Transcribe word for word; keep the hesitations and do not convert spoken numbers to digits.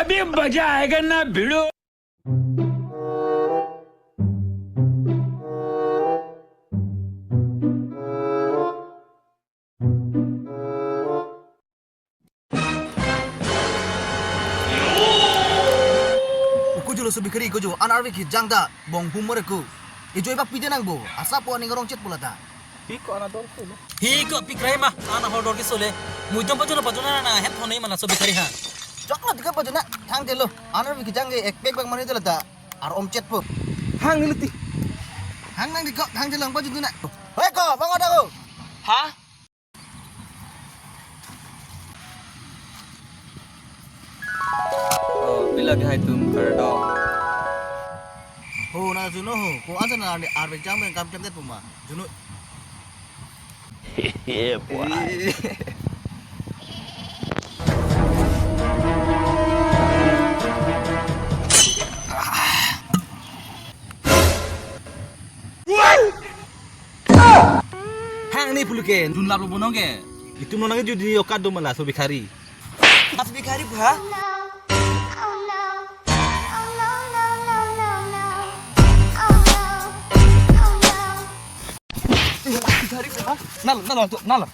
भी मजा आएगा ना भिड़ो। Uku julo Sobikhari, uku julo an arve kejang ta bong humor ko. Ejoi bak pide nangpo, asap po aning arong chet po lata. Hi ko anador ko lo. Hi ko pikrai ma, ana hordor ke sole. Muidam pajuna pajuna na het thonei mana Sobikhari ha. Choklo tika pajuna, thangdelo. An arve kejang ke ek pek bak mani dela ta. Ar om chet po. Hang neli ti. Hang nang di ko, thangdelo pajuna. Hoi ko, bang ada ko. Ha? Oh, pila ke hai tum kardom. Ho, na juno ho. Ko ansa na arve kejang pen kam kem det puma. Juno. Yeah, boy. Hang ni puluke, dun lap lo bonong ke. Itum nonang judi okat do mala Sobikhari. Sobikhari ba? Sobikhari ba? Nalo, nalo, nalo.